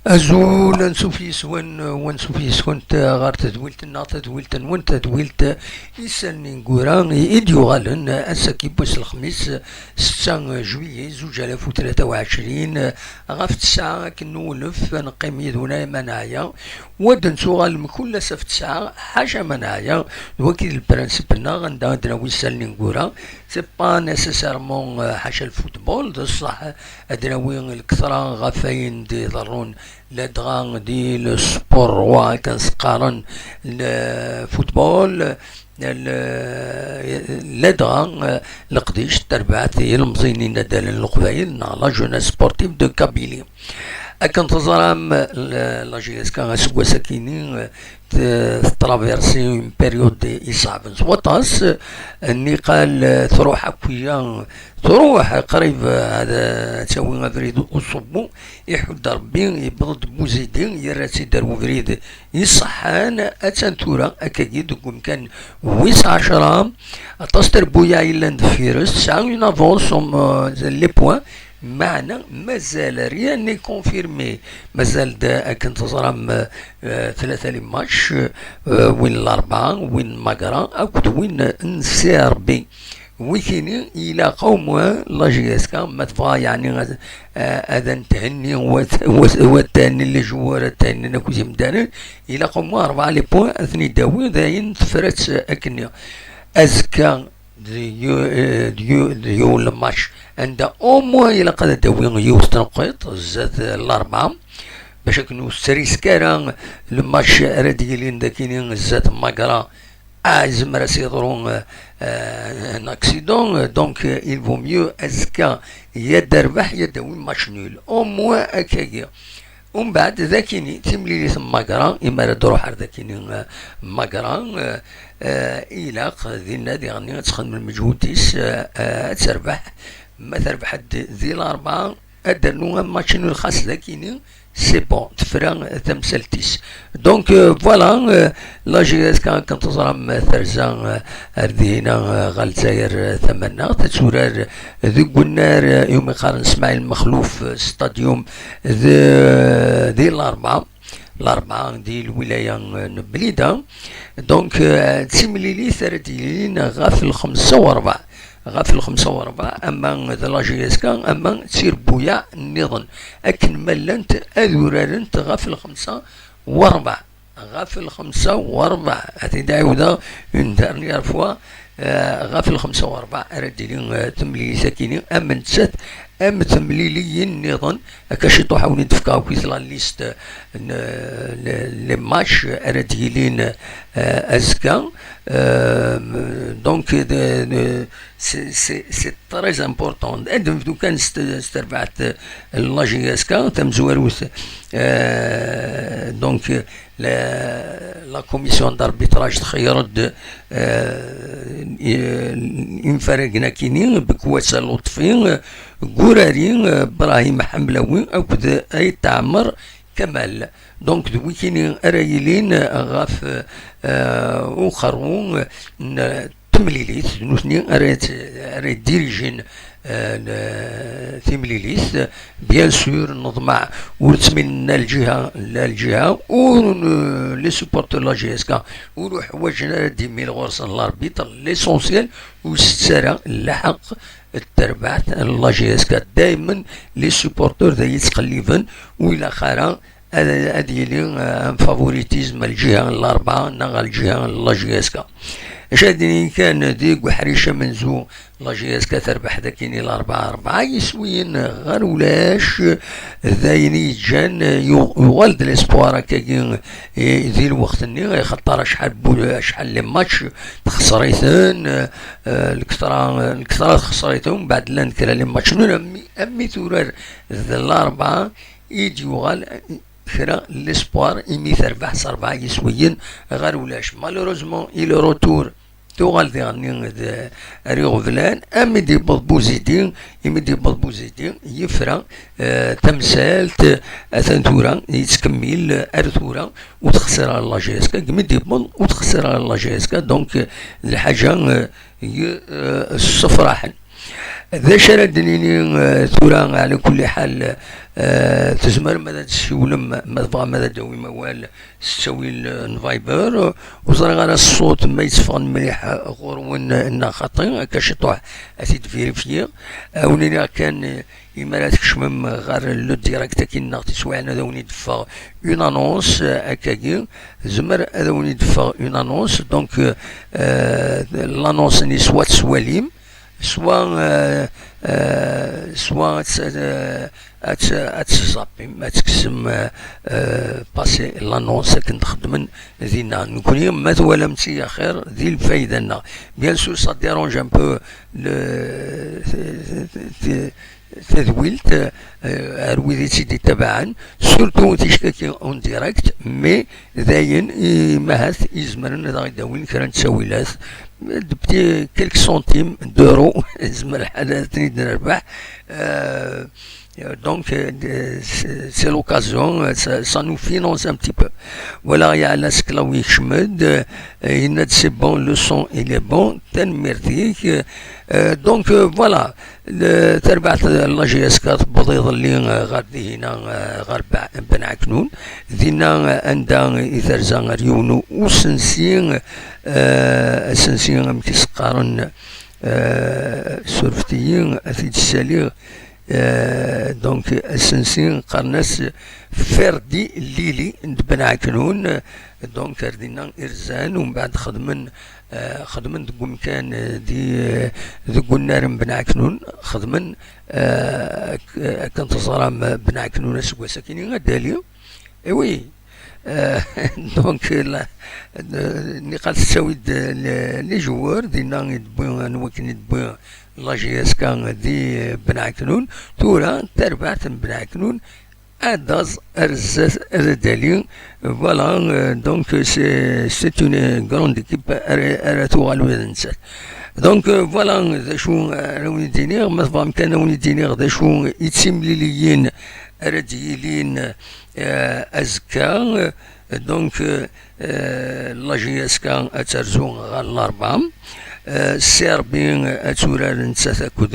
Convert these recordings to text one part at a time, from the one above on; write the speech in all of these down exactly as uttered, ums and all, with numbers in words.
Azul, ansuf yes-wen, wansuf yes-kent ɣer tedwilt-nneɣ, tadwilt-nwen, tadwilt Isallen Ineggura i d-yuɣalen ass-agi n wass n lexmis, setta juillet zuǧ alaf u tlata u ɛecrin, ɣef tesɛa akken newlef, neqqim yid-wen alamma neɛya, wa d-nettuɣal mkul ass ɣef tesɛa, ḥaca ma neɛya, d wagi d lprinsip-nneɣ, anda i d-nawi Isallen Ineggura, c'est pas nécessairement, euh, ḥaca lfutbol, d ṣṣeḥ ad d-nawi lketṛa ɣef wayen d-iḍerrun, ladɣa di le sport roi, akken s-qqaren, lfutbol, l-, ladɣa, euh, leqdic, tarbaɛt, ilemẓiyen inaddalen n Leqbayel, neɣ la jeunesse sportive de Kabylie. Akken teẓram, l-, la J S K aseggas-akini, euh, t-, tetraversi une période iṣeɛben s waṭas, niqal, euh, truḥ akk iya, truḥ qrib, euh, ad, ad tawi abrid uṣubbu, iḥudd Rebbi, yewweḍ-d Buzidi, yerra-tt-id ar ubrid iṣeḥḥan, attan tura akkagi deg umkan wis ɛecṛa, aṭas n trebbuyaɛ yellan deffir-s, tesɛa une avance sur, euh, les points, meɛna mazal rien n'est confirmé, mazal-d akken teẓram, euh, tlata les matchs, euh, win n Larebɛa, win n Magra akked win n C R B. Wikini ilaq au moins la J S K, ma tebɣa yeɛni ad, ad n-thenni, wa t-, wa t-, wa thenni les joueurs, ad thenni akk yimdanen, ilaq au moins rebɛa les points ad ten-id-tawi, d ayen tefra-tt akkenni. Azekka d yu-, d yu-, d yiwen le match anda au moins ilaq ad d-tawi yiwet tneqqiṭ zdat Larebɛa, bac akken ur tettrisque ara le match ara d-yilin d akini zdat Magra, ah, yezmer ad s-yeḍru, euh, euh, un accident, euh, donc, euh, il vaut mieux azekka ya d-terbeḥ ya d-tawi match nul, au moins akkagi. Umbeɛd d akini timlilit n Magra, imi ara d-ruḥ ar d akini, euh, Magra, euh, euh, ilaq dinna diɣenni ad texdem lmeǧhud-is, euh, euh, ad terbeḥ, ma terbeḥ-d di Larebɛa, ad d-ternu am match nul xas d akini, c'est bon, tefra tamsalt-is. Donc, euh, voilà, euh, la J S K akken teẓram, euh, terza, euh, ar dihina, euh, ɣer Lezzayer, euh, tamaneɣt, ad turar deg unnar, euh, iwumi qqaren Smaɛil Mexluf, euh, stadium de, di Larebɛa, Larebɛa di lwilaya, euh, n Blida. Donc, euh, d timlilit ara d-yilin ɣef lxemsa u rebɛa. Ɣef lxemsa u rebɛa, ama d la J S K, ama d tirebbuyaɛ nniḍen, akken ma llant ad urarent ɣef lxemsa u rebɛa. Ɣef lxemsa u rebɛa, ad t-id-ɛiwdeɣ une dernière fois, euh, ɣef lxemsa u rebɛa ara d-tili, euh, temlilit-akini, am nettat, am temliliyin nniḍen, akka ciṭuḥ ad wen-id-fkeɣ akkit la liste n, euh, les, les matchs ara d-yilin, euh, azekka. Euh, donc, de, de, c'est, c'est, c'est très important. Ad nebdu kan s t-, s terbaɛt, euh, la J S K, tamezwarut, euh, donc, la, la commission d'arbitrage txeyyer-d, euh, i-, imfaragen akini, Bekwasa Lutfi, euh, Gurari, euh, Brahim Ḥemlawi akked Ayt Ɛmer Kamal. Donc, d wikini ara yilin ɣef, euh, uqerru n temlilit, d nutni ara yet-, ara yeddirijin, euh, le-, timlilit. Bien sûr, neḍmeɛ ur ttmilen la lǧiha, la lǧiha, ur n-, les supporters n la J S K ur uḥwaǧen ara d-imil ɣur-sen l'arbitre. L'essentiel, ur sett ara lḥeqq n terbaɛt n la J S K. Daymen, les supporters d ay yettqelliben, ur ilaq ara ad, ad yili, euh, un favoritisme a lǧiha n Larebɛa neɣ a lǧiha n la J S K. Acu ad d-nini kan, deg uḥric amenzu, la J S K terbeḥ dakini Larebɛa, rebɛa yiswiyen ɣer ulac, d ayen i yeǧǧan, yu-, yuɣal-d l'espoir akkagi, i, di lweqt-nni, axaṭer acḥal bu-, acḥal les matchs texṣer-iten, euh, lketṛa, lketṛa texṣer-iten, mbeɛd llan kra les matchs nuls, am, am mi turar d Larebɛa, i d-yuɣal kra n l'espoir imi terbeḥ s rebɛa yiswiyen ɣer ulac. Malheureusement, i le retour tuɣal diɣenni d ar iɣeblan, am i d-yewweḍ Buzidi, imi d-yewweḍ Buzidi, yefra, euh, tamsalt, atan tura, yettkemmil ar tura, ur texsir ara la J S K, imi d-yewweḍ, ur texsir ara la J S K, donc, euh, lḥaǧa, euh, y-, euh, ssefraḥen. D acu ara d-nini, eh, tura, ɛla kulli ḥal, eh, tzemrem ad d-tessiwlem, ma tebɣam ad d-tawim awal s ttawil, eh, n Viber. Ur ẓriɣ ara ṣṣut ma yetteffeɣ mliḥ ɣur-wen neɣ xaṭi, akka ciṭuḥ ad t-id-vérifier. Ad wen-iniɣ kan, eh, imi ara tkecmem ɣer le direct akkin neɣ tiswiɛin, ad awen-id-teffeɣ une annonce, eh, akkagi. Tezmer ad awen-id-teffeɣ une annonce. Donc, euh, euh, l'annonce-nni soit tettwalim, soit, euh, euh, soit ad tt-, euh, ad tt-, ad tzappim, ad tekksem, euh, euh, passer l'annonce akken d-xeddmen dinna. Nekni, ma twalam-tt-i axir, di lfayda-nneɣ. Bien sûr, ça dérange un peu le, tadwilt, euh, ar wid i tt-id-itabaɛen, surtout ticki-agi en direct, mais dayen, i, mahat izemren ad aɣ-id-awin kra n ttawilat, de petits, quelques centimes d'euros, yezmer lḥal ad ten-id-nerbeḥ. Euh, donc, euh, c'est, c'est l'occasion, euh, ça, ça nous finance un petit peu. Voilà, il y a la Sklawi Kecmed, euh, il a dit, c'est bon, le son, il est bon, tanemmirt-ik. Euh, donc, euh, voilà. Le-, tarbaɛt n la J S K tewweḍ iḍelli, eh, ɣer dihina, eh, ɣer Ba-, Ben Ɛeknun. Dinna, eh, anda i terza ar yiwen usensi, eh, asensi amek i s-qqaren, eh, surfet-iyi, ad t-id-ssaliɣ. Eh, donc, asensi qqaren-as Ferdi Lili n Ben Ɛeknun. Donc, ar dinna i rzan, umbeɛd xedmen, eh, xedmen deg umkan, eh, di, eh, deg unnar n Ben Ɛeknun, xedmen, eh, ak-, akken teẓram, eh, Ben Ɛeknun aseggas akkin-i ad d-ali. Eh oui, eh, donc, la, eh, niqal tettawi-d, eh, les, les joueurs, dinna i d-tewwi, anwa akken i d-tewwi la J S K di, eh, Ben Ɛeknun. Tura, tarbaɛt n Ben Ɛeknun, ad aẓ ar zdat, ad d-ali. Voilà, euh, donc, c'est, c'est une grande équipe ara, ara tuɣal ula d nettat. Donc, euh, voilà, d acu ara wen-id-iniɣ, ma tebɣam kan ad wen-id-iniɣ d acu i d timliliyin ara d-yilin, euh, azekka. Donc, euh, euh, la J S K ad terzu ɣer Larebɛa. Euh, Serbie ad turar nettat akked,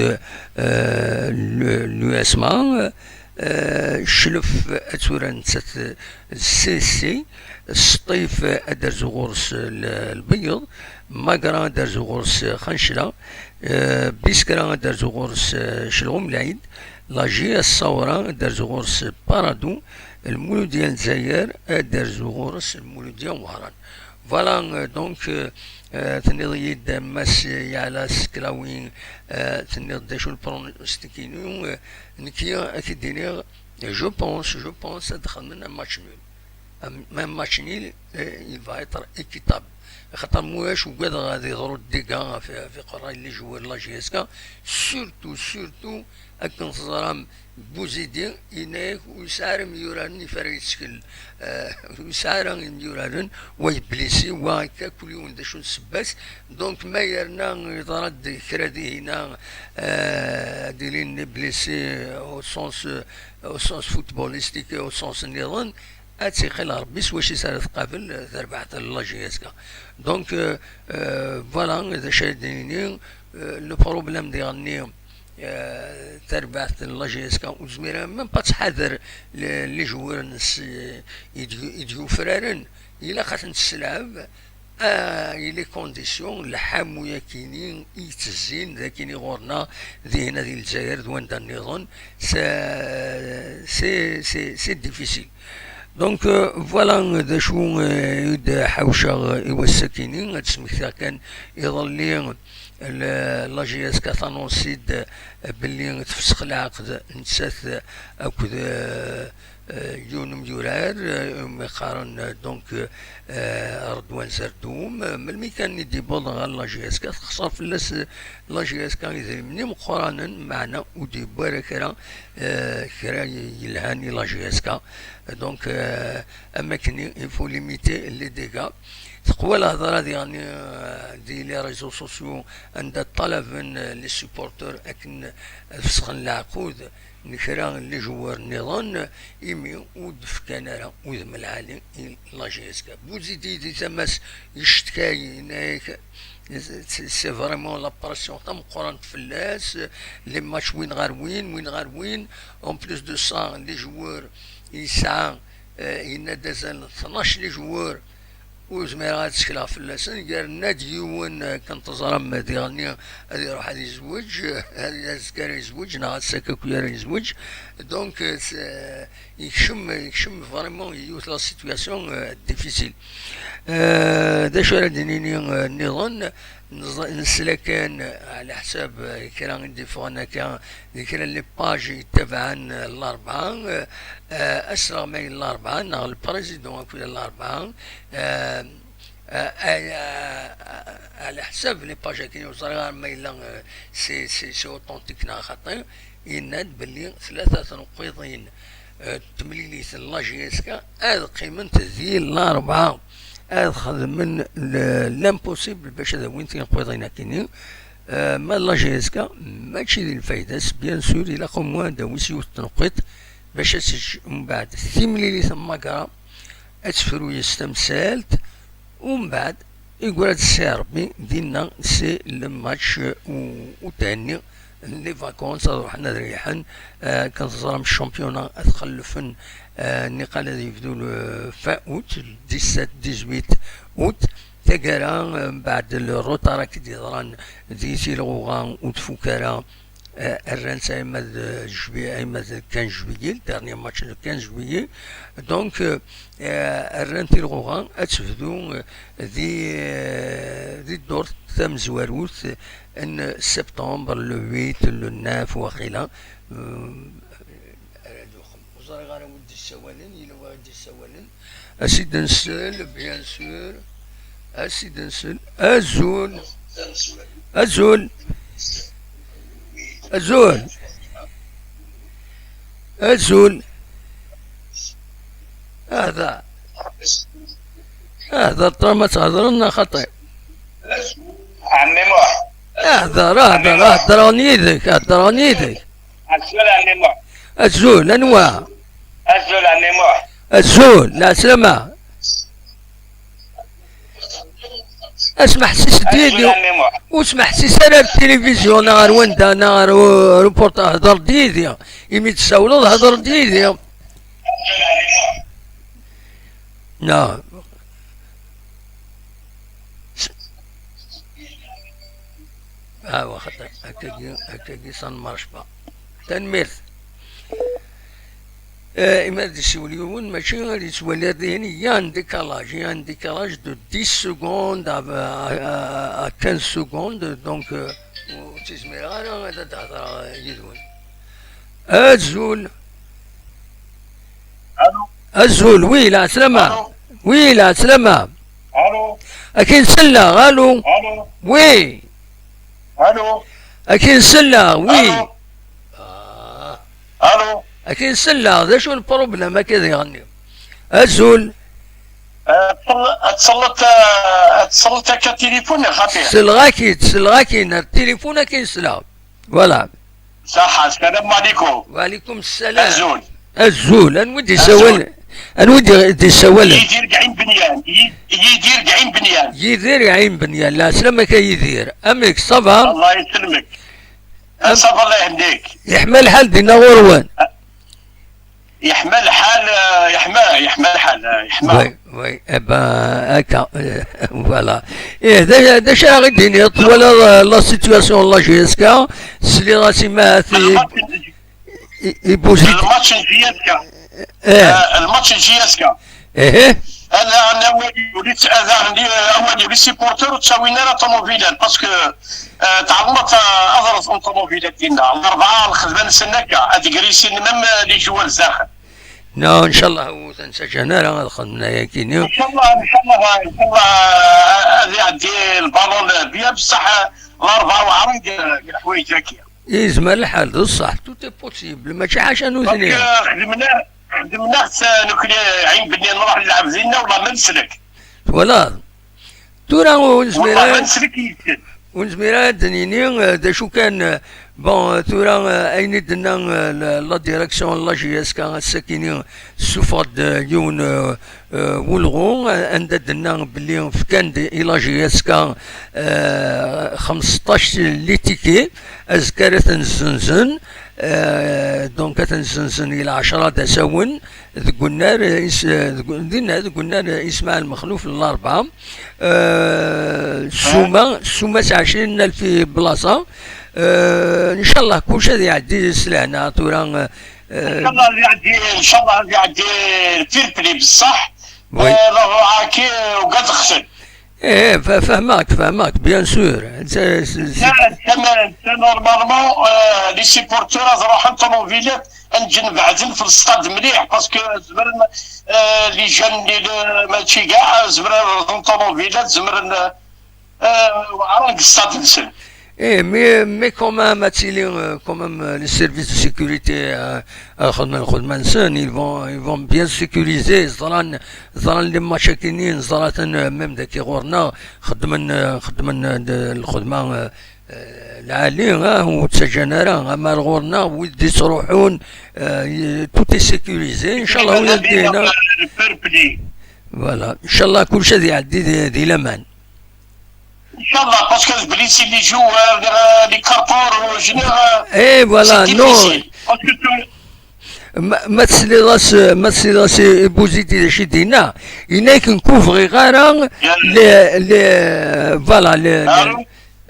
euh, l'U-, l'U S M A. Eh, Cclef ad turar nettat d C C, Sṭif ad d-terzu ɣur-s l-, Lbeyyeḍ, Magra ad d-terzu ɣur-s Xancla, eh, Biskra ad d-terzu ɣur-s, eh, Celɣum Lɛid, la J S Ṣawra ad d-terzu ɣur-s Paradu, Lmuludya n Lezzayer ad d-terzu ɣur-s Lmuludya n Wehran. Voilà, euh, donc, euh, euh, tenniḍ-iyi-d, euh, Mass Yeɛla Sklawi, euh, tenniḍ-d d acu le pronostic-inu, euh, nekki ad k-id-iniɣ, je pense, je pense ad xedmen un match nul. Un, un match nul, euh, il va être équitable. Axaṭer ma ulac, ugadeɣ ad yeḍru dégâts ɣef, ɣef iqerray n les joueurs n la J S K, surtout, surtout, akken teẓram, Buzidi, yenna-yak ur yesɛi ara imyuraren i ara yettkel, eh, ur yesɛi ara imyuraren, wa yeblisi, wa akka, kul yiwen d acu n ssebbat. Donc, ma yerna yeḍra-d kra dihina, eh, ad ilin les blessés au sens, au sens footballistique, au sens nniḍen, ad tt-iqqil Rebbi s wacu i s ara tqabel, eh, terbaɛt n la J S K. Donc, euh, euh, voilà, d acu ara d-nini, euh, le problème diɣenni, euh, tarbaɛt n la J S K ur tezmir ara même pas ad tḥader le-, les joueurs-nnes i d-, i d-yufraren, ilaq ad ten-tesselɛeb, ah, i les conditions, lḥamu yakini i yettezzin d akini ɣur-neɣ, dihin di Lezzayer d wanda nniḍen, c'est, c'est, c'est, c'est difficile. Donc, euh, voilà d acu, euh, i d-ḥawceɣ, euh, i wass-akini, ad d-smektiɣ kan iḍelli, le-, la J S K tanonsi-d, euh, belli tefsex lɛaqd nettat, euh, akked, euh, euh, yiwen umyurar, euh, umi qqaren, euh, donc, euh, Redwan Zerdum. Euh, melmi kan i d-yewweḍ ɣer la J S K, texṣer fell-as, euh, la J S K idrimen imeqqranen, meɛna ur d-yewwi ara kra, euh, kra yelhan i la J S K. Donc, euh, am akken i, il faut limiter les dégâts. Teqwa lehḍra diɣen, euh, di les réseaux sociaux, anda ṭṭalaben, euh, les supporters akken ad fesxen leɛqud n kra n les joueurs nniḍen, imi ur d-fkan ara udem lɛali i la J S K. Buzidi di tama-s yeccetkay, yenna-yak, c'est vraiment la pression tameqqrant fell-as, les matchs win ɣer win, win ɣer win. En plus de ça, les joueurs yesɛa, euh, yenna-d azal tnac les joueurs ur zmireɣ ad ttekleɣ fell-asen. Yerna-d yiwen, euh, kan teẓram diɣenni ad iruḥ ad yezweǧ, euh, azekka ara yezweǧ neɣ ass-a akk ara yezweǧ. Donc, euh, c'est, euh, yekcem, yekcem vraiment yiwet la situation, euh, difficile. Euh, d acu ara d-nini, euh, nniḍen? Neẓ-, nesla kan, euh, ɛla ḥsab, euh, kra i d-iffɣen akka di kra n les pages yettabaɛen, euh, Larebɛa, euh, euh, asleɣmay n Larebɛa neɣ le président akk n Larebɛa, euh, euh, euh, euh, ɛla ḥsab les pages-agi, ur ẓriɣ ara ma yella, euh, c'est, c'est, c'est authentique neɣ xaṭi. Yenna-d belli tlata tenqiḍin, eh, n temlilit n la J S K ad qqiment di Larebɛa, ad xedmen le-, l'impossible bac ad awin tinqiḍin akkenni. Eh, ma la J S K mačči di lfayda-s, bien sûr, ilaq au moins ad d-awis yiwet tenqiḍt bac ad teǧǧ umbeɛd timlilit n Magra ad tefru yes tamsalt, umbeɛd, iggra-d Si Ṛebbi, dinna, c'est le match u, u thenni, les vacances, ad ruḥen ad reyḥen, eh, kan teẓram championnat ad t-xellfen, eh, niqal ad yebdu le fin août, dix-sept, dix-huit août, taggara, eh, mbeɛd le retard akk i d-yeḍran di tilɣuɣa ur tfuk ara, eh, rran-tt ayma d, eh, juillet, ayma d quinze juillet, le dernier match le quinze juillet. Donc, eh, eh, rran tilɣuɣa ad tebdu, eh, di, eh, di ddurt tamezwarut, eh, n septembre, le huit, le neuf, waqila. Eh, ara d-uxem. Ur ẓriɣ ara wi d-issawalen, yella wi d-issawalen. Ad s-id-nsel, bien sûr. Ad s-id-nsel. Azul. Azul. Azul. Azul. Ahda. Ahda, ṭṭama thedren neɣ xaṭi? Ɛemmi Muḥ. Ahder, ahder, heddren yid-k, heddren yid-k. Azul, ɛemmi Muḥ. Azul, anwa? Azul, ɛemmi Muḥ. Azul, lɛeslama. Asmeḥsis-d yid-i. Azul, ɛemmi Muḥ. Ur smeḥsis ara ar tilivizyu neɣ ar wanda neɣ ar u-, aeroport, hder-d yid-i. Imi d-tsawleḍ, hder-d yid-i. Non. Ah, waxaṭi, akkagi, akkagi, ça ne marche pas. Tanemmirt. Eh, imi ad d-isiwel yiwen, mačči ad yettwali ar dihin, il y a un décalage, il y a un décalage de dix secondes à, à, à, à quinze secondes, donc, euh, ur ttizmireɣ ara ad d-hedreɣ yid-wen. Azul. Allô. Azul, oui, lɛeslama. Allô. Oui, lɛeslama. Allô. Akin selleɣ, allô. Allô. Oui. Allô. Akin selleɣ, oui. Allô. Ah. Allô. Akin selleɣ, d acu n problème akka diɣenni? Azul. Eh, tel-, ad tselleḍ, eh, ad tselleḍ akka tilifun, xaṭi. Selleɣ-ak-id, selleɣ-ak-in, ar tilifun akin selleɣ. Voilà. Saḥa, salam alaikum. Wa alaikum salam. Azul. Azul. Anwa i d-isawalen? Azul. Anwa i d-, d-isawalen? Yidir Gaɛin Benyan. Yi-, Yidir Gaɛin Benyan. Yidir Gaɛin Benyan. Lɛeslama-k a Yidir. Amek, ça va? Allah yesselmek. Am- Ça va, Allah yehdik. Yeḥma lḥal dinna ɣur-wen? Yeḥma lḥal, eh, yeḥma, yeḥma lḥal, eh, yeḥma. Oui, oui, eh ben, akka, eh, voilà. Eh, d, d acu ara ɣ-d-tiniḍ, twalaḍ, eh, la situation n la J S K, tesliḍ-as i ma ti-, i, i Bouzi-, Lmatch n J S K. Eh. Eh, lmatch n J S K. Eh. Ala, ala, awal uli, ala, awal uli supporter ur ttawin ara ṭumubilat, parce que, eh, tɛelmeḍ, eh, aḍref n ṭumubilat dinna. Larebɛa lxedma-nsen akka, ad grisin même, eh, les joueurs zdaxel. Non, ncallah ur ten-ttaǧǧan ara ad xedmen ayagi-nni. Ncallah, ncallah, ncallah, eh, ad iɛeddi lbalun bien, bessah, eh, Larebɛa weɛren deg, deg leḥwayeǧ-agi. Yezmer lḥal, d ṣṣeḥ, tout est possible, mačči ḥaca nutni. Donc, eh, xedmen-, xedmen-aɣ-tt, eh, nekni, Ɛin Benyan, nruḥ nlɛeb dinna, wallah ma neslek. Twalaḍ? Tura ur nezmir ara, ur nezmir ara ad d-nini, eh, d acu kan, eh, Bon, tura, euh, ayen i d-tenna, euh, la, la direction n la J S K, ass-akini, tessufeɣ-d, euh, yiwen, euh, euh, ulɣu, euh, anda d-tenna belli fkan-d i la J S K, euh, xmesṭac les tickets, azekka ara ten-zzenzen, euh, donc ad ten-zzenzen i lɛecra d asawen, deg unnar, euh, is-, euh, deg, dinna, deg unnar, euh, Ismaɛil Mexluf n Larebɛa, euh, ssuma, ssuma s ɛecrin alef i blaṣa, euh, ncallah kulci ad iɛeddi s lehna tura, euh, ncallah ad iɛeddi, ncallah ad iɛeddi fair play bessaḥ. Oui. Euh, rahu ɛaki, euh, ugadeɣ xsen. Eh, fa-, fehmeɣ-k, fehmeɣ-k, bien sûr. C'est, c'est, c'est... Normalement, euh, les supporters ad ruḥen ṭumubilat, ad nǧen beɛden fi lstad mliḥ, parce que zemren, euh, les jeunes, les, le, mačči kɛa, zemren ad rḍen ṭumubilat, zemren, euh, euh, weɛren deg stad-nsen. Eh, mais, mais quand même, ad tili, euh, quand même, euh, les services de sécurité, euh, euh, xedmen lxedma-nsen, ils vont, ils vont bien sécuriser, ẓran, ẓran les matchs-akini, ẓran-ten, euh, même daki ɣur-neɣ, xedmen, euh, xedmen, euh, de, lxedma, euh, euh, lɛali, ah, ur ttaǧǧan ara, ama ar ɣur-neɣ, wid d-ittruḥun, euh, y-, tout est sécurisé, ncallah, ur ad d-ina. Voilà, ncallah, kulci ad iɛeddi di, di laman. Ncallah, parce que belli si les joueurs, euh, les cartons rouges, euh, eh, voilà, c'est non. Difficile. Parce que tu... Ma, ma tesliḍ-as, ma tesliḍ-as i, i Bouzidi d acu i d-yenna, yenna-yak nekk ur bɣiɣ ara le, le, voilà, le, le,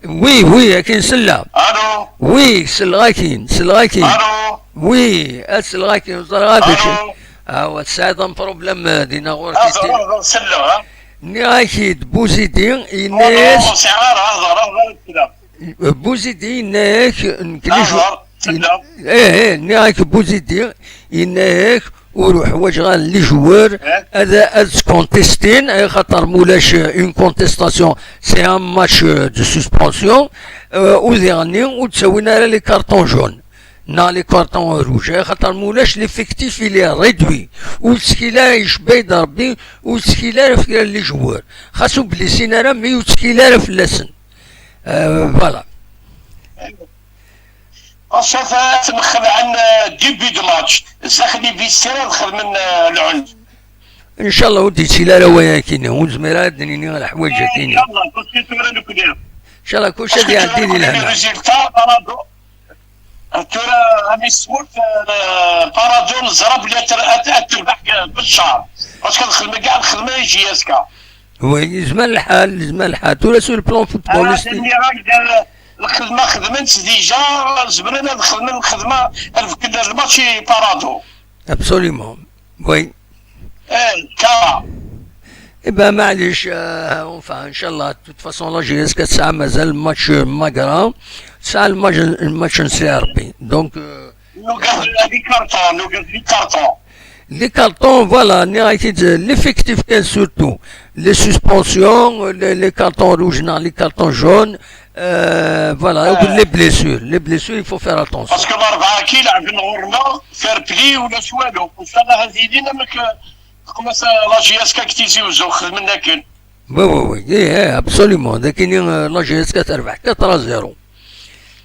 oui, oui, akin sella. Allô ? Oui, selleɣ-akin, selleɣ-akin. Allô ? Oui, ad selleɣ-akin, ẓriɣ ad acu. Allô ? Awa, tesɛiḍ un problème, euh, dinna ɣur-k. Ah, ẓriɣ, ẓriɣ, selleɣ, ah. Nniɣ-ak-id, Bouzidi, yenna-yas, ur sɛiɣ ara, ẓriɣ, ẓriɣ, selleɣ. Bouzidi yenna-yak, nekk d iju-, eh, eh, nniɣ-ak Bouzidi, yenna-yak, ur uḥwaǧeɣ ara les joueurs ad, ad scontestin, axaṭer ma ulac une contestation, c'est un match, euh, de suspension, euh, u diɣenni ur d-ttawin ara les cartons jaunes neɣ les cartons rouges, axaṭer ma ulac l'effectif il est réduit, ur ttkil ara, icebba-yi-d Rebbi, ur ttkil ara f kra n les joueurs, xas ur blessin ara, mais ur ttkil ara fell-asen. Euh, voilà. Ass-a, ad t-nexleɛ, euh, début de match. Zdaxel les vestiaires ad xedmen, euh, lɛunf. Ncallah ur d-yettili ara waya-akini, ur nezmir ara ad d-nini leḥwayeǧ-akini. Ncallah, parce que tura nekni. Ncallah, kulci ad iɛeddi di lehna. Résultat, Paradou. Tura, a mi s-tmurt, euh, Paradou neẓra belli ad ter-, ad, ad terbeḥ, euh, Beccar. Parce que ad xedmen kɛa lxedma i J S K. Oui, yezmer lḥal, yezmer lḥal. Tura sur le plan footballistique. Ah, nniɣ-ak-d, euh, lxedma xedmen-tt déjà, zemren ad xedmen lxedma, ad beddlen lmatch i Paradou. Absolument, oui. Eh, ka. Eh ben, maɛlic, euh, enfin, ncallah, de toute façon, la J S K tesɛa mazal match, euh, magra, tesɛa lmatch, lmatch n Si Rebbi. Donc, euh, nugad les cartons, nugad les cartons. Les cartons, voilà, nniɣ-ak-id, l'effectif kan surtout. Les suspensions, les, les cartons rouges, non, les cartons jaunes, euh, voilà, les blessures. Les blessures, il faut faire attention. Parce que Larebɛa-agi lɛeben ɣur-neɣ, fair play, ulac walu. Ncallah ad ilin amek, euh, txemmem la J S K deg Tizi Uzzu, xedmen akken. Oui, oui, oui, eh, eh, absolument. Dagi, euh, la J S K terbeḥ quatre à zéro.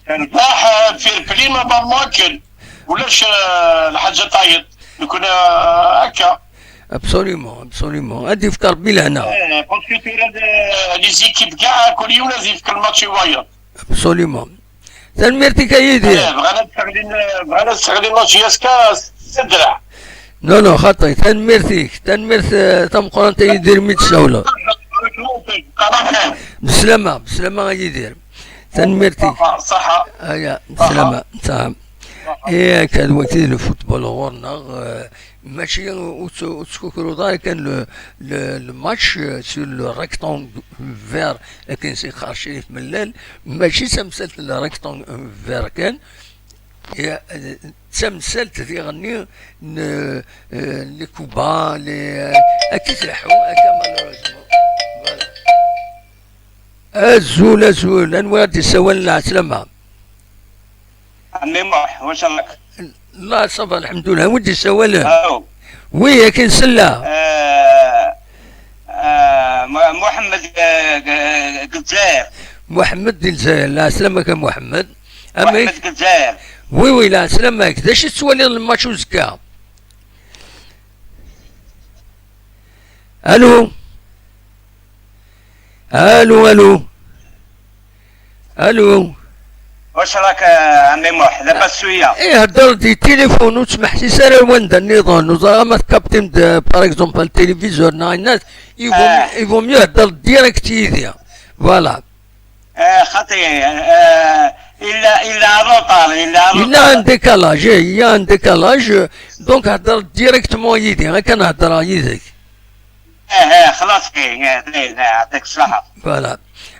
Terbeḥ, euh, fair play, normalement akken. Ulac, euh, lḥaǧa tayeḍ. Nekni, euh, akka. Absolument, absolument. Ad yefk Rebbi lehna. Eh, parce que tura, euh, les équipes kɛa, kul yiwen ad yefk lmatch i wayeḍ. Absolument. Tanemmirt-ik a Yidir. Eh, bɣan ad sseɣlin, bɣan ad sseɣlin la J S K s ddreɛ. Non, non, xaṭi. Tanemmirt-ik. Tanemmirt, eh, tameqqrant a Yidir mi d-tsawleḍ. Beslama, beslama a Yidir. Tanemmirt-ik. Ṣaḥa, ṣaḥa. Aya, beslama, ṣaḥa. Eh, akka d wagi le football ɣur-neɣ, eh, mačči ur tt-, ur tettkukruḍ ara kan le, le, le match, euh, sur le rectangle vert, akken s-yeqqar Crif Mellal, mačči d tamsalt n le rectangle vert kan, ya, euh, d tamsalt diɣenni n, euh, les coups bas, les, euh, akka i tleḥḥu, akka malheureusement. Voilà. Azul, azul, anwa i d-yessawalen, lɛeslama? Ɛemmi Muḥ, wac rak? La, ça va, lḥemdullah. Wi d-yessawalen? Allô? Oui, akken sella. Euh, euh, Mu-, Muḥemmed, euh, G-, Gzayr. Muḥemmed di Lezzayer. Lɛeslama-k a Muḥemmed. Amek? Wi, wi, la, selamek. D acu tettwaliḍ n lmatch uzekka? Alu? Alu, alu? Alu? Wacu raka, a ɛemmi Muḥ? Labas cwiya? Eh, hedder di tilifun, ur ttmeḥsis ara ar wanda nniḍen. Ur ẓriɣ ma tkaptim-d, par exemple, le téléviseur neɣ ayen-nniḍen. Il vaut, il vaut mieux hedder direct yid-i. Voilà. Eh, xaṭi, eh, il a, il a retard, il a retard. Il y a un décalage, eh, il y a un décalage. Donc, hedder directement yid-i, akka ad hedreɣ yid-k. Eh, eh, xlaṣ, eh, eh, eh, eh, yeɛṭik ṣṣeḥḥa. Voilà.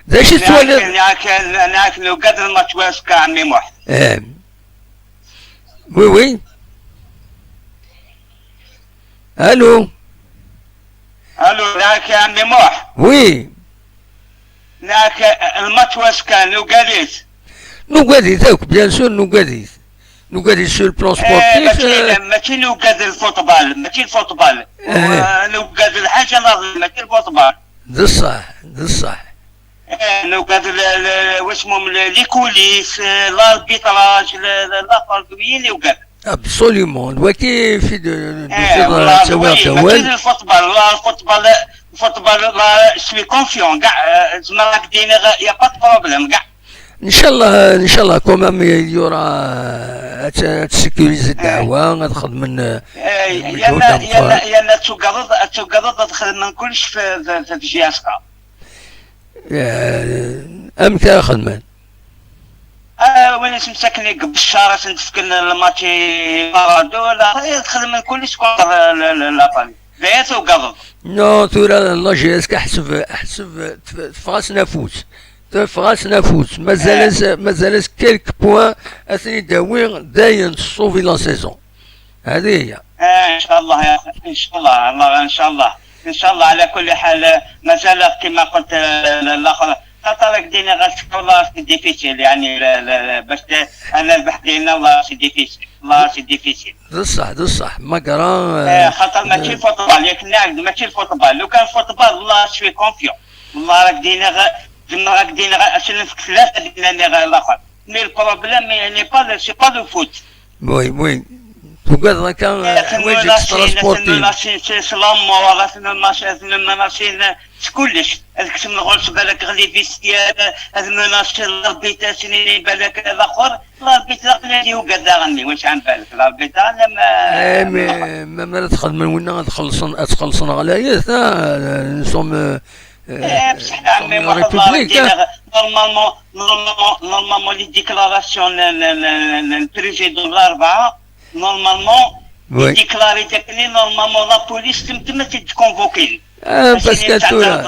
D acu tettwaliḍ? Nniɣ-ak, nniɣ-ak, nniɣ-ak nugad lmatch n wass-a, a ɛemmi Muḥ. Eh. Oui, oui. Allô? Allô, nniɣ-ak, a ɛemmi Muḥ. Oui. Nniɣ-ak, eh, lmatch n wass-a, nugad-it. Nugad-it akk, bien sûr, nugad-it. Nugad-it sur le plan sportif, eh, mačči, eh, mačči nugad lfutbal, mačči lfutbal. Eh. Eh, nugad lḥaǧa nniḍen, mačči lfutbal. D ṣṣeḥ, d ṣṣeḥ. Eh, nugad le, le, wasmum, le, les coulisses, eh, l'arbitrage, le, le, l'axer, d wiyi nugad. Absolument. D waki fi de, de, eh, de, wallah, d wiyi, mačči d lfutbal, la, lfutbal, lfutbal, la, je suis confiant, kay, eh, zemreɣ ad k-d-iniɣ, y a pas de problème, kay. Ncallah, ncallah, quand même, il y aura, euh, ad, ad sécuriser, eh, ddeɛwa, ad xedmen, euh, eh, lmeǧhud yerna, ameqqran. Yerna, yerna ad tugadeḍ, ad tugadeḍ ad xedmen kullec f, f, f, f J S K. Eh, amek ara xedmen? Ah, win isem-is akken i Beccar, ad sen-d-fken lmatch i Maradona, ad xedmen kullec contre la, la, la famille. D aya tugadeḍ. Non, tura la J S K ḥseb, ḥseb tef-, teffeɣ-asen afus. Teffeɣ-asen afus. Mazal-as, eh, mazal-as quelques points ad ten-id-awi dayen s sauver la saison. هذه هي. آه، إن شاء الله يا أخي، إن شاء الله، الله، إن شاء الله. إن شاء الله، على كل حال، آه، مازال كما قلت، آه، ال-، الآخر، خاطر راك دينا غير شكون، والله سي ديفيسيل، يعني، لا، لا، لا، باش ت-، أنا البحث ديالنا، والله سي ديفيسيل، والله سي ديفيسيل. بصح، بصح، ما قرا، آه، آه، خاطر ماشي آه. فوتبال، ياك نعقد، ماشي الفوتبال. لو كان فوتبال، والله سوي كونفيون. والله راك دينا غير، زعما راك دينا غير، أصلا في ثلاثة دينا غير الآخر. مي البروبليم، يعني، با، سي با لو فوت. Oui, oui. Tugadeḍ akka, eh, حوايج extra sportive. Aten-nnasen, aten-nnasen s la mort, aten-nnasen, aten-nnasen s kullec. Ad ksem ɣur-s balak ɣ les vestiaires, ad menasen l'arbitre, aten-nni balak d axer. L'arbitre aql-i yugad daɣen-nni, wac ɛan balak, l'arbitre, ala ma, eh, ma, ma, ma ara txedmen winna ad xellṣen, ad xellṣen ɣlayet, ah, nous sommes, euh, eh, bṣeḥ, a ɛemmi Muḥ, la République, hein. Normalement, normalement, normalement, les déclarations n, n, n, n, n président Larbaɛa, normalement, oui, déclaré dakken normalement la police temtem ad t-id-convoquer. Ah, parce que tura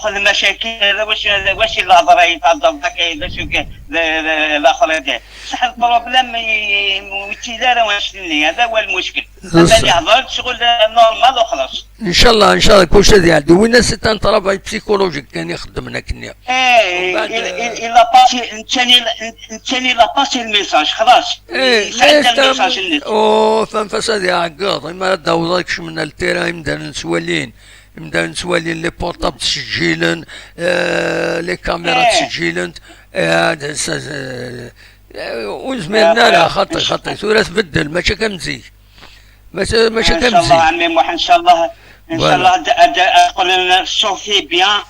المشاكل، هذا واش، هذا واش الهضره يتهضر ذاك، هذا شو كان، لا، لا، لا، الاخر هذا. بصح البروبليم ي-، ما يمثل لا راه واش ني، هذا هو المشكل. هذا اللي هضرت شغل نورمال وخلاص. ان شاء الله، ان شاء الله كلشي غادي يعدي. وين c'est un travail psychologique كان يخدم هناك النية. ايه، ومن بعد، il, il, il a passé، نتاني، نتاني il a passé الميساج، خلاص. ايه، يسعد الميساج النت. او، فان فاس هذه عقاض، ما داوضكش من التيران، يمدان نسوالين، يمدان نسوالين les portables تسجيلن، آه، les caméras، ايه، تسجيلن، آه، هذا س-، س-، آه، وزميلنا، آه، لا، خطي، خطي، ثورة تبدل، ماشي كم زيك. ماشي، ماشي ان شاء الله كمزي. عمي موح، ان شاء الله، ان شاء، فوالا، الله د-، د-، تقول لنا شوفي بيان.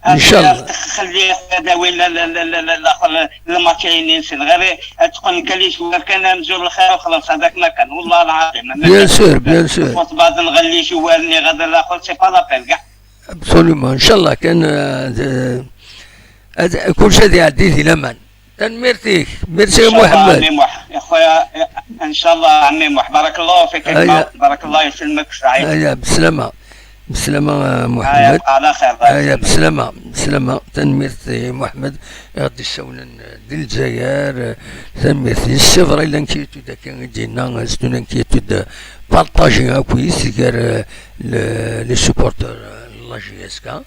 ان شاء الله. خلي هذا وين ال-، ال-، ال-، ال-، الاخر الماتشين ينسن غير تقول كان لي شوار كان مزور الخير وخلاص، هذاك ما كان، والله العظيم. بيان سور، بيان سور. فوت بعض نغلي شوار ني غدا الاخر، سي با لابيل كاع. ابسوليومون، ان شاء الله كان، آه، آه، كل شيء يعدي في الامان. تنميرتيك، ميرسي محمد. عمي موح، يا خويا، ان شاء الله عمي موح، بارك الله فيك، بارك الله يسلمك، سعيد. ايا، بسلامة، بسلامة محمد. يبقى على خير، الله يسلمك. بسلامة، بسلامة، تنميرتي محمد، غادي يسولن دي الجزائر، تنميرتي، c'est vrai l'inquiétude كان دينا، c'est une inquiétude partagée اكوي، c'est غير les supporters لا جي اس كا.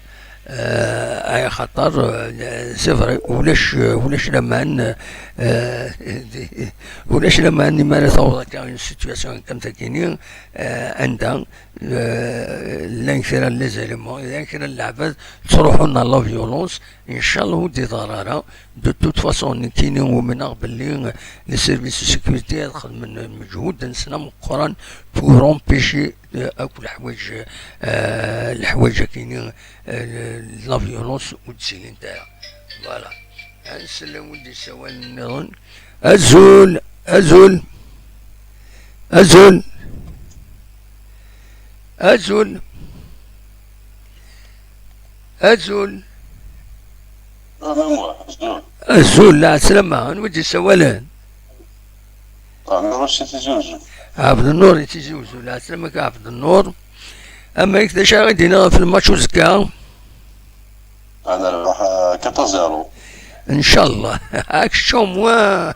آه، اي خطر، آه، c'est vrai، ولاش، ولاش لمان، آه، ولاش لمان ما لا تعوض كاين سيتوياسيون كم تاكيني، آه، عندها، euh, llan kra n les éléments, llan kra n leɛbad ttruḥun à la violence. Inchallah ur d-iḍer ara. De toute façon, nekkini umneɣ belli les services de sécurité ad xedmen lmeǧhud-nsen ameqqran pour empêcher, euh, akk leḥwayeǧ, euh, leḥwayeǧ-akini, euh, la violence ur d-ttilint ara. Voilà. Ad nsel win d-yessawalen nniḍen. Azul, azul, azul, azul, azul. Azul, lɛeslama, anwa i d-yessawalen? Ɛebdennur i Tizi Uzzu. Ɛebdennur i Tizi Uzzu, lɛeslama-k a Ɛebdennur. Amek, d acu ara d-iniḍ ɣef lmatch uzekka? Ad nerbeḥ, euh, quatre zéro. Ncallah. Kečč au moins,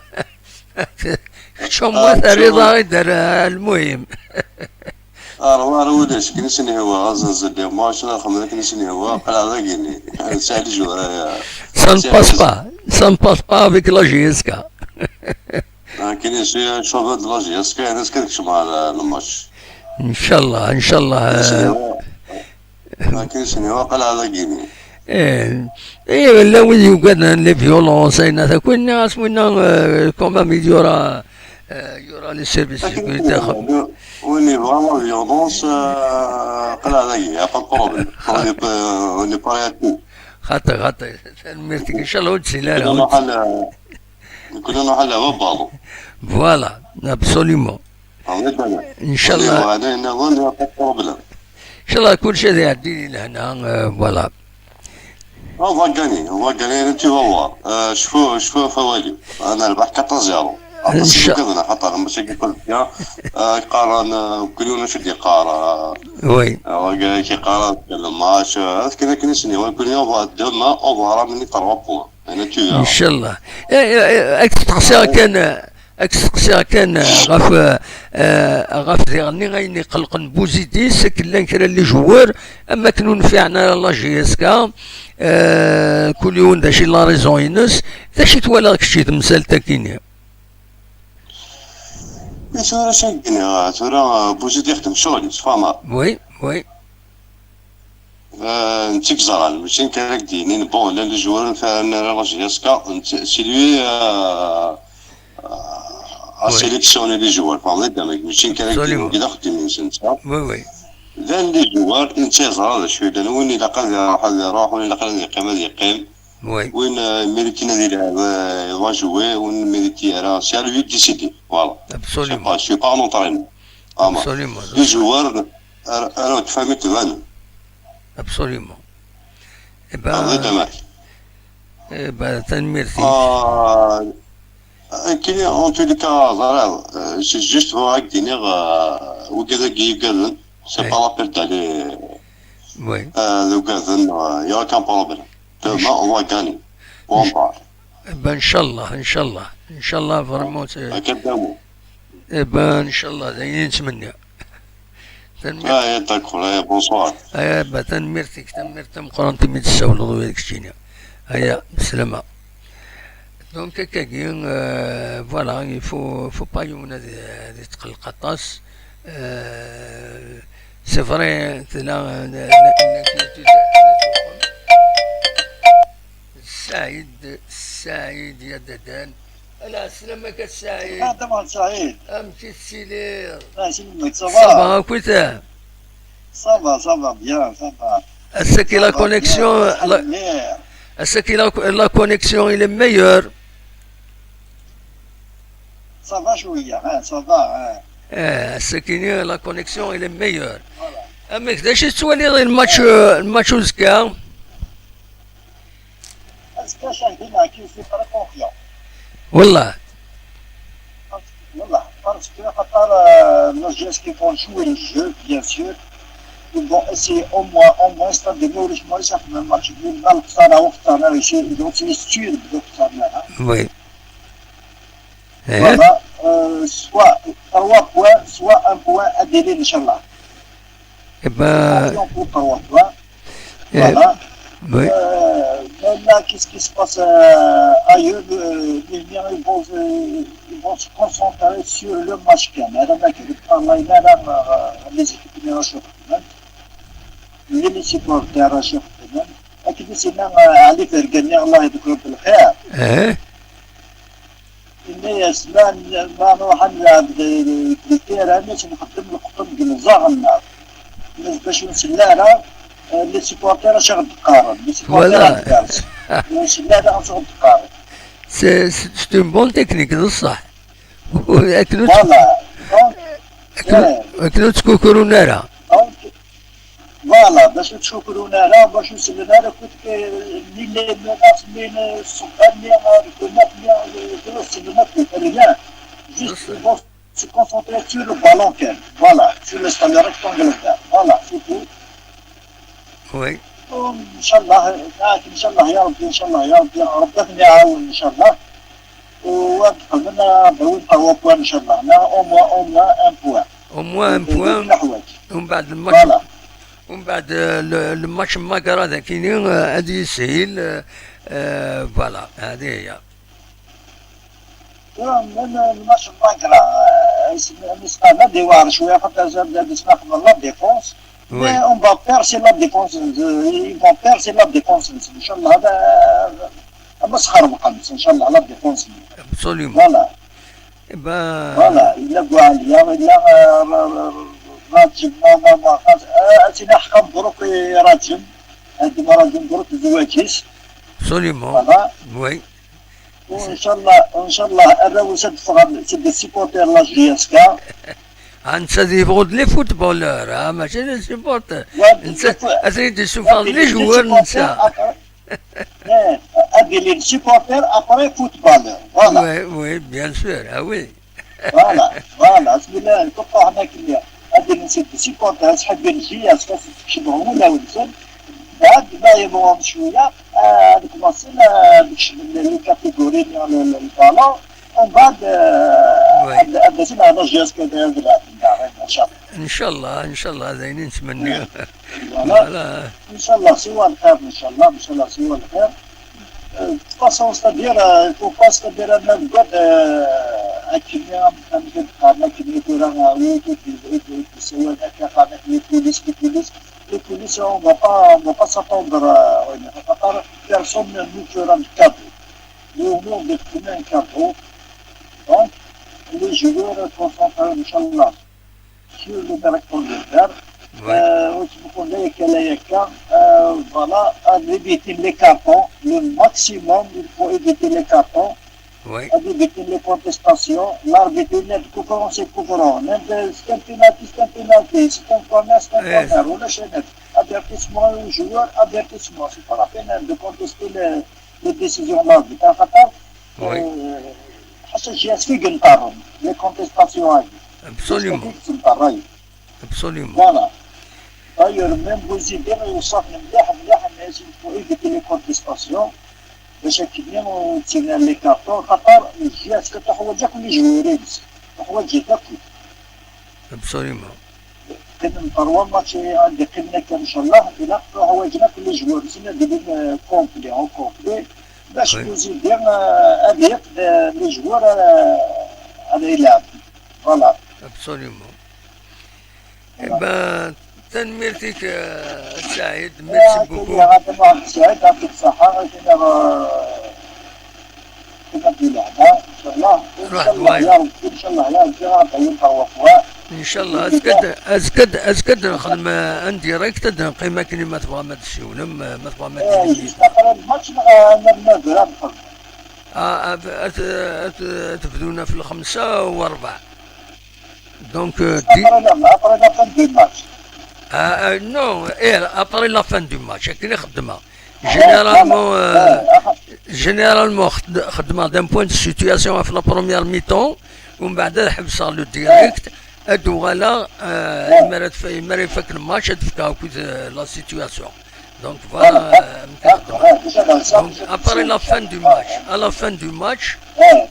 kečč au moins terriḍ-aɣ-id ar, ar lmuhim. Ar war ulac, akken i sen-ihwa, azenzel di match, ad xedmen akken i sen-ihwa, qleɛ dagini. Sɛid Jura, ya. Ça ne passe pas, ça ne passe pas avec la J S K. Akken i s-, cogad de la J S K, ad kecmeɣ ar, ar lmatch. Ncallah, ncallah. Akken i sen-ihwa, qleɛ dagini. Eh, eh, la wid yugaden les violences, ayen ata, kul nniɣ-as winna, euh, quand même, il y aura, euh, il y aura les services de sécurité. Win yebɣa la violence, euh, qleɛ dagi, y a pas de problème. On est, euh, on est prêt à tout. Xaṭi, xaṭi, tanemmirt-ik, ncallah ur d-ttili ara. Nekkni nruḥ a la-, nekkni nruḥ a la babaḍ. Voilà, absolument. Ncallah. Ncallah, kullec ad iɛeddi di lehna, euh, voilà. On va gagner, on va gagner, tu vas voir. Euh, cfu, cfu ɣef wawal-iw. Ad nerbeḥ quatre zéro. Aṭas i yugaden, axaṭer mačči akka kan, euh, qqaren, euh, kul yiwen acu d-yeqqar, euh, oui. Euh, wagi yeqqar, euh, le match, euh, akken, akken i s-nniɣ, kul yiwen, on va, demain, on va ramener trois points. Ncallah. Eh, eh, eh, ad k-steqsiɣ kan, eh, ad k-steqsiɣ kan, eh, ɣef, eh, eh, ɣef diɣenni ayen iqellqen Buzidis, akken llan kra n les joueurs, am akken ur nfiɛen ara la J S K, eh, kul yiwen d acu i la raison-ines, d acu i twalaḍ kečč i temsalt-akini? I tura acu i d-nniɣ, tura, eh, Buzid ixdem ccɣel-is, tfehmeḍ? Oui, oui. Euh, netta i yeẓran, mačči nekk ara k-d-yinin, bon, llan les joueurs ur nfiɛen ara la J S K, netta, c'est lui, euh, euh, a sélectionné les joueurs, tfehmeḍ, mačči nekk ara k-d-yinin, wagi d axeddim-nnes netta. Oui, oui. Llan les joueurs, netta yeẓra d acu yellan, win ilaq ad iruḥ, ad iruḥ, win ilaq ad yeqqim, ad yeqqim. Oui. Win, euh, mérite ad yelɛeb, euh, va jouer, win mérite ara, c'est à lui de décider, voilà. Absolument. Je sais pas, je suis pas un entraîneur. Absolument. Les joueurs, Ar, ar ur tfehmem tbanem. Absolument. Eh ben, eh ben, tanemmirt-ik. Ah, akken, en tous les cas, ẓriɣ, euh, c'est juste pour ak-d-iniɣ, euh, wigad-agi yugaden, c'est pas la peine d'aller, euh, d ugaden, euh, y a aucun problème. Demain, on va gagner. On part. Eh ben, ncallah, ncallah, ncallah, vraiment. Akka d amu. Eh ben, ncallah, d ayen i nettmenni. Tanemmirt. Ah, ya, d'accord, ya, bonsoir. Eh ben, tanemmirt-ik, tanemmirt tameqqrant imi d-tessawleḍ u yal keččini. Aya, bislama. Donc, akkagi, euh, voilà, il faut, faut pas yiwen ad, ad yetqelleq aṭas. Euh, c'est vrai, tella, euh, l'inquiétude. Saïd, Saïd, ya Dadan. Ala, sslam-ak a Saïd. Ah, tamam, Saïd. Amek i tettiliḍ? Ah, sslam-ak, ça va? Ça va, akkit? Ça va, ça va bien, ça va. Ass-agi la connexion, la, ass-agi la, la connexion, il est meilleur. Ça va شوية, hein, ça va, hein. Eh, ass-agi la connexion, il est meilleur. Voilà. Amek, d acu tettwaliḍ i lmatch, euh, lmatch uzekka? Azekka, Cahdi, معاك, je suis très confiant. Wallah. Parce que, wallah, parce que, خاطر, euh, nos joueurs qui vont jouer le jeu, bien sûr, ils vont essayer au moins, au moins, c'est-à-dire, ما يوليش موريس ياخذ الماتش, يقول لا، الخسارة وخسارة, يصير، donc, c'est sûr, donc, خسارة, hein. Oui. Eh? Voilà, euh, soit trois points, soit un point à Délé, Inch'Allah. Eh ben, avion pour trois points. Eh, voilà. Oui. Euh, mais là, qu'est-ce qui se passe euh, ailleurs euh, Les liens, ils vont, euh, ils vont se concentrer sur le match kan. Ara ma kif parlayna ara euh, les équipes de la Chaux. Les supporters à Chaux. Akken i s-yenna euh, Ali Fergani, Allah yedkur belxir. Eh? Yenna-yas, ma, ma nruḥ ad nlɛeb di, di, di terrain-is, nxeddem leqṭen deg imeẓẓaɣ-nneɣ. Nnas bac ur nsell ara, eh, les supporters acu ɣ-d-qqaren, les supporters Voilà. Ad d-qqaren. Ur nsell ara acu ɣ-d-qqaren. C'est, c'est une bonne technique, d ṣṣeḥ. Akken ur tt-, Voilà. Donc, akken ur, eh, akken ur ttkukurun ara. Donc, Voilà, bac ur ttkukrun ara, bac ur sellen ara akk ni les menaces, ni ṣṣebba-nni, rkumat-nni, ur sellen akk, rien. Juste, ils vont se concentrer sur le ballon kan. Voilà, sur l'espace rectangulaire. Voilà, c'est tout. Oui. Ncallah, ncallah ya Rebbi, ncallah ya Rebbi, Rebbi ad ten-iɛawen, ncallah. Wa d-qeblen ad awin trois points, ncallah. Neɣ au moins, au moins un point. Au moins un point. Umbeɛd le match, voilà. Umbeɛd, euh, le, le match n Magra d akini, euh, ad yishil, euh, euh, voilà, هذه هي. Le match n Magra, euh, nesqam ad iwɛer cwiya, xaṭer ad nesnaqem la défense. Oui. Mais on va percer la défense, euh, ils vont percer la défense, ncallah. Ad, ad, ad sxerbeqen, ncallah, la défense. Absolument. Voilà. Eh ben, voilà, yella Buɛaliya, yella, euh, Raǧem, ma, ma, ma, euh, ad tt-iniɣ ḥqa mebruk i Raǧem. Ad iniɣ Raǧem mebruk zzwaǧ-is. Absolument. Voilà. Oui. Ncallah, ncallah, arraw-is ad d-ffɣen seg supporter la J S K. Ah, netta d yebɣu d les footballeurs, ah, mačči d les supporters. Netta, ad ten-id-issufeɣ d les joueurs, netta. Eh, ad ilin supporter après footballeur. Voilà. Oui, oui, bien sûr. Ah oui. Voilà, voilà. Asmi la nquṭṭuḥen akken, ad ilin supporter, ad ḥebbin J S K, ad kecmen wulawen-nsen. Mbeɛd ma yebɣun cwiya, eh, ad kmaṣin, eh, ad kecmen les catégories, le, le, le ballon. Mbeɛd, eh, ad, ad asen-ɛna J S K d, d, d, d, inchallah. Inchallah, inchallah, d ayen i nettmenni. Voilà. Voilà. Inchallah, siwa lxir, inchallah, inchallah, siwa lxir. Euh, de toute façon, c'est-à-dire, euh, il faut pas, c'est-à-dire, euh, akken, akken i qqaren, akken i tura, euh, wi i d-yessawalen akka, qqaren les coulisses, les coulisses, les coulisses, on va pas, on va pas s'attendre, euh, oui, mais xaṭer personne ne nous fera de cadeau. Nous, nous, on est un cadeau. Donc, les joueurs concentrés, inchallah. Sur le directeur de guerre. Ouais. Euh, ur ttmuqul la akka, la akka. Euh, voilà, ad éviter les cartons, le maximum, il faut éviter les cartons. Ouais. Ad éviter les contestations. L'arbitre, il est conférence et conférence. Même de, c'est un penalty, c'est un penalty, c'est un corner, c'est un corner. Ou le chaîne. Avertissement au joueur, avertissement. C'est pas la peine de contester les, les décisions de l'arbitre. Xaṭer, euh, ḥaca J S K i yenṭerren, les contestations-agi. Absolument. J S K i yenṭerren. Absolument. Voilà. D'ailleurs, même Bouzidi, il sort mliḥ, mliḥ, mais il faut éviter les contestations. Bac akken ur ttinin les cartons, xaṭer J S K tuḥwaǧ akk les joueurs-ines. Tuḥwaǧ-it akk. Absolument. Qqimen trois matchs ad d-qqimen akka, ncallah, ilaq ḥwaǧen akk les joueurs-nsen ad ilin, euh, complet, au complet, bac Bouzidi, euh, ad yaf, euh, les joueurs, euh, ad ilɛeb. Voilà. Absolument. Eh ben, tanemmirt-ik, euh, Saïd, merci beaucoup. Saïd, يعطيك الصحة. Ruḥ d wayeḍ. Inchallah, azekka, azekka, azekka ad nexdem, euh, un direct, ad neqqim akken ma tebɣam ad tessiwlem, euh, ma tebɣam ad d-tinim. Ah, ad, ad, ad, ad tebdun ɣef lxemsa u rebɛa. Donc, euh, après la, après la fin du match. Ah, euh, non, eh, après la fin du match, akken i xeddmeɣ. Généralement, euh, généralement, xed-, xeddmeɣ d'un point de situation ɣef la première mi-temps, umbeɛd ad ḥebseɣ le direct, ad uɣaleɣ, euh, mi ara tfa-, mi ara ifak le match, ad fkeɣ akk, euh, la situation. Donc voilà, euh, amek i xeddmeɣ. Donc, après la fin du match, à la fin du match,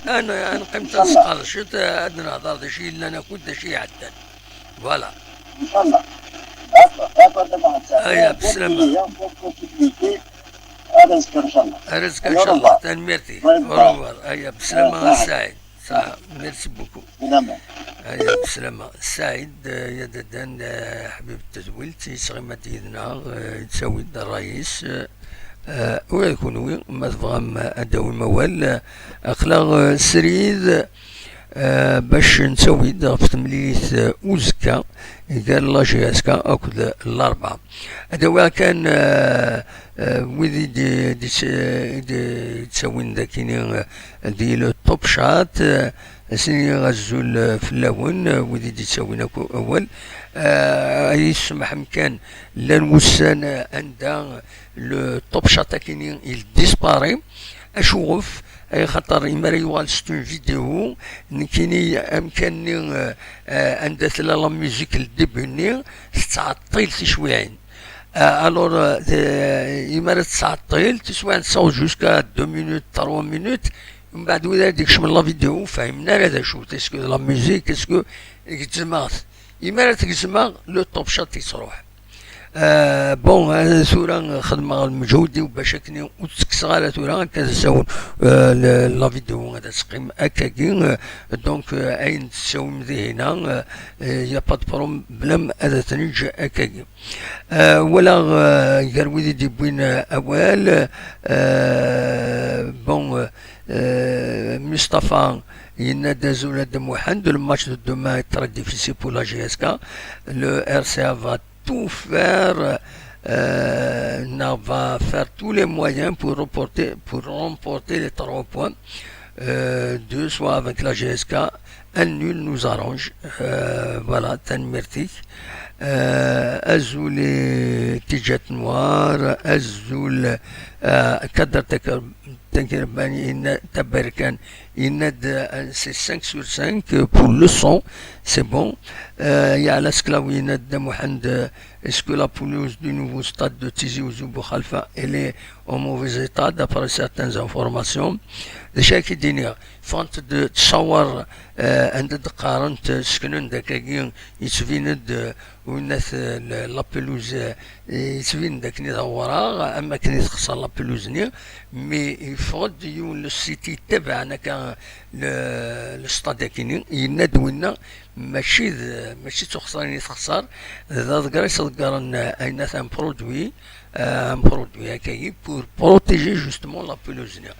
ad n-, ad neqqim ad nesqerdec, ad nehder d acu yellan akk d acu iɛeddan. Voilà. Inchallah. D'accord, d'accord, d ameɛna. Aya, bslama. Bonne continuité. Ar azekka, ncallah. Ar azekka, ncallah. Tanemmirt-ik. Au revoir. Aya, bslama a Saɛid. Saɛid, merci beaucoup. Aya, bslama. Saɛid, eh, Yadadan, eh, ḥbib n tedwilt, yesɣima-d yid-neɣ, eh, yettawi-d ṛṛay-is, eh, eh, ula d kunwi, ma tebɣam, eh, ad d-tawim awal, eh, aql-aɣ, eh, srid, eh, bac nettawi-d ɣef temlilit, eh, uzekka, gar la J S K akked Larebɛa. Ad awiɣ kan, eh, eh, wid i d-, d-, d-, d-, yettawin dakini, eh, di le Top Chat, eh, ad s-iniɣ azul, eh, fell-awen, eh, wid i d-yettawin akk awal. Eh, ay yessemḥem kan, llan wussan, eh, anda le Top Chat akini il disparaît. Acuɣef? Ay xaṭer imi ara yuɣal c'est une vidéo, nekkini amkan-nni, eh, eh, anda tella la musique le début-nni, tettɛeṭṭil tiswiɛin. Eh, alors, eh, imi ara tettɛeṭṭil tiswiɛin, tessaweḍ jusqu'à deux minutes, trois minutes, mbeɛd wid ara d-ikecmen la vidéo ur fhimen ara d acu, est-ce que la musique, est-ce que gezmeɣ-t? Imi ara t-gezmeɣ, le Top Chat yettruḥ. Euh, bon, euh, tura xedmeɣ lmeǧhud-iw bac akken ur tt-kkseɣ ara tura, akka d asawen, euh, le-, la vidéo ad teqqim akkagi, euh, donc, euh, ayen tettawim dihina, euh, euh, y a pas de problème ad t-neǧǧ akkagi. Euh, walaɣ, euh, gar wid i d-yewwin, euh, awal, euh, bon, euh, euh, Mustapha yenna-d azul a Dda Muḥend, le match de demain est très difficile pour la J S K, le R C A va tout faire, euh, non, va faire tous les moyens pour reporter, pour remporter les trois points. Euh, deux, soit avec la J S K, un nul nous arrange. Euh, voilà, tanemmirt-ik. Euh, azul i Tijat Noir, azul, euh, Kader Taker-, Takerbani, yenna-, Taberkan, yenna-d, euh, c'est cinq sur cinq pour le son, c'est bon. Euh, Yala Sklawi yenna-d, Dda Muḥend, euh, est-ce que la pelouse du nouveau stade de Tizi Ouzou Boukhalfa, elle est en mauvais état, d'après certaines informations? D acu ara k-id-iniɣ, ffɣent-d ttṣawar, euh, anda d-qqarent, euh, seknen-d akkagi, yettbin-d, euh, winna-t, euh, la pelouse, euh, yettbin-d akken i d awraɣ, am akken i texṣer la pelouse-nni, mi yeffeɣ-d yiwen le site yettabaɛen akka le, le stade-akini, yenna-d winna, mačči d, mačči d tuxṣarin i texṣer, d aḍeggar i s-ḍeggren, euh, ayennat un produit, euh, un produit akkagi pour protéger justement la pelouse-nni.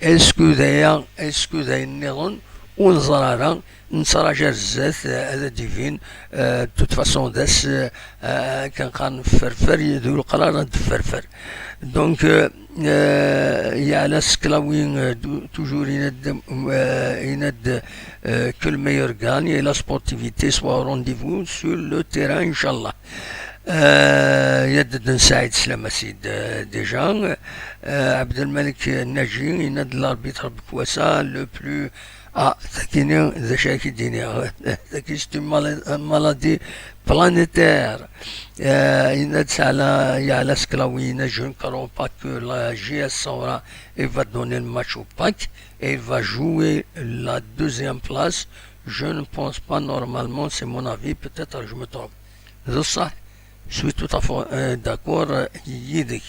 Est-ce que d aya, est-ce que d ayen nniḍen? Ur neẓri ara, nettraǧu ar zdat, euh, ad d-ibin, euh, de toute façon d ass, euh, akken qqaren ferfer, d uleqrar ad d-ferfer. Donc, euh, euh, Yala Sklawi, euh, tou-, toujours yenna-d, euh, yenna-d, euh, que le meilleur gagne et la sportivité soit au rendez-vous sur le terrain, Inch'Allah. Euh, Yadden Saïd, slama-s-id, euh, déjà. Euh, Abdelmalek Naji, yenna-d l'arbitre Bekwasa, le plus, ah, takini, d acu ara k-id-iniɣ, tagi c'est une mala-, une maladie planétaire. Euh, yenna-d Sala, Yala Sklawi, yenna, je ne crois pas que la J S Saoura, elle va donner le match au PAC et elle va jouer la deuxième place. Je ne pense pas normalement, c'est mon avis, peut-être je me trompe. D ṣṣeḥ, je suis tout à fait, euh, d'accord, euh, yid-k.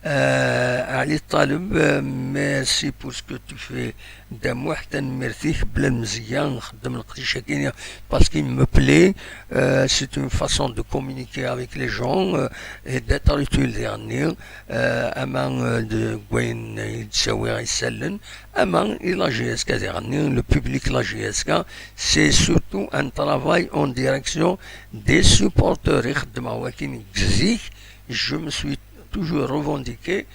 Euh, Ali Taleb, euh, merci pour ce que tu fais. Dda Muḥ, tanemmirt-ik, bla lemzeyya, nxeddem leqdic-agi, parce qu'il me plaît. Euh, c'est une façon de communiquer avec les gens, euh, et d'être utile diɣenni, euh, ama, euh, deg wayen i d-ttawiɣ isallen, ama i la J S K diɣenni, le public la J S K, c'est surtout un travail en direction des supporters. I xeddmeɣ wakin deg zik, je me suis toujours revendiqué